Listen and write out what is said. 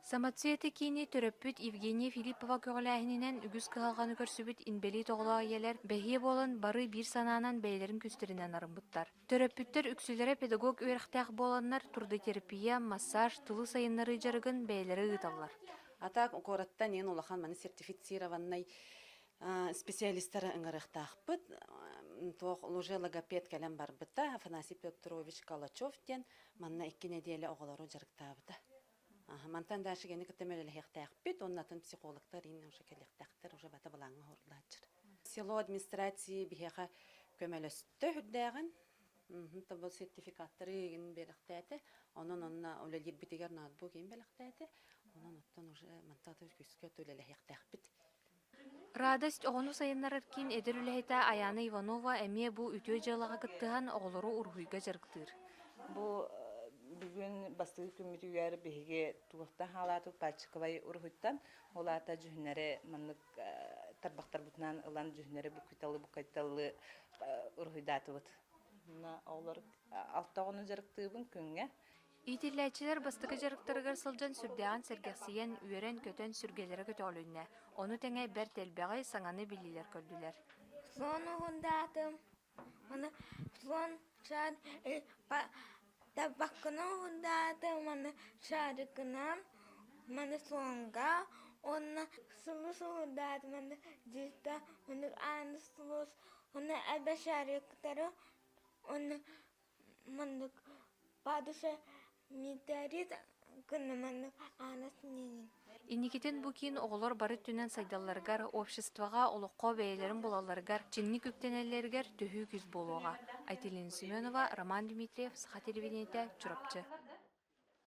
Самоцветы киини төрөппүт Евгения Филиппова көҕүлээһининэн үгүс кыһалҕаны көрсүбүт инбэлиит оҕолоох ийэлэр бэһиэ буолан бары биир санаанан бэйэлэрин күүстэринэн арыммыттар. Төрөппүттэр үксүлэрэ педагог үөрэхтээх буоланнар трудотерапия, массаж, тылы сайыннарыы дьарыгын бэйэлэрэ ыыталлар. А так куораттан иэн улахан маны сертифицированнай специалистары ыҥырыахтаахпыт. Туох уже логопед кэлэн барбыта Афанасий Петрович Калачев диэн манна икки нэдиэлэ оҕолору дьарыктаабыта. Мантан дальше кини кытта мөлөлөһүөхтээхпит, уонна атын психологтар иин уже кэлиэхтээхтэр, уже бата былааҥҥа уһурлааччыр. Село администрации биһиэхэ көмөлөстө үрдээҕин, тобо сертификаттары игин бэлэхтээтэ, онон онно үлэлиирбитигэр ноутбук иин бэлэхтээтэ, онон оттон уже мантан күскэ үлэлэһиэхтээхпит. Радость оҕону сайыннарар киин эдэр үлэһитэ Айаана Иванова эмиэ бу үтүө дьыалаҕа кыттыһан оҕолору уруһуйга дьарыктыыр. Бу бүгүн бастакы күммүтүгэр биһиги туохтан хаалаатыбыт пальчиковай уруһуйтан, ол аата дьүһүннэри маннык тарбахтарбытынан ылан дьүһүннэри буккуйталыы буккуйталыы уруһуйдаатыбыт. Оҕолор алта оҕону дьарыктыыбын күҥҥэ. Иитиллээччилэр бастакы дьарыктарыгар сылдьан сүрдээҕин сэргэхсийэн, үөрэн-көтөн сүргэлэрэ көтөҕүлүннэ. Ону тэҥэ бэрт элбэҕи, саҥаны биллилэр-көрдүлэр. Слон уһундаатым, аны слон шар табаккынан уһундаатым, аны шарикынан, маны слонга, уонна сулус уһундаатым, аны дьита, аны ааны сулус, уонна эбэ шариктары, уонна Маннык падыша метеорит гына маннык аанас ненин. Инникитин бу киин оҕолор бары өттүнэн сайдалларыгар, обществоҕа, олоххо бэйэлэрин булалларыгар, чиҥник үктэнэллэригэр төһүү күүс буолуоҕа. Айталина Семенова, Роман Дмитриев, Саха телевидениетэ, Чурапчы.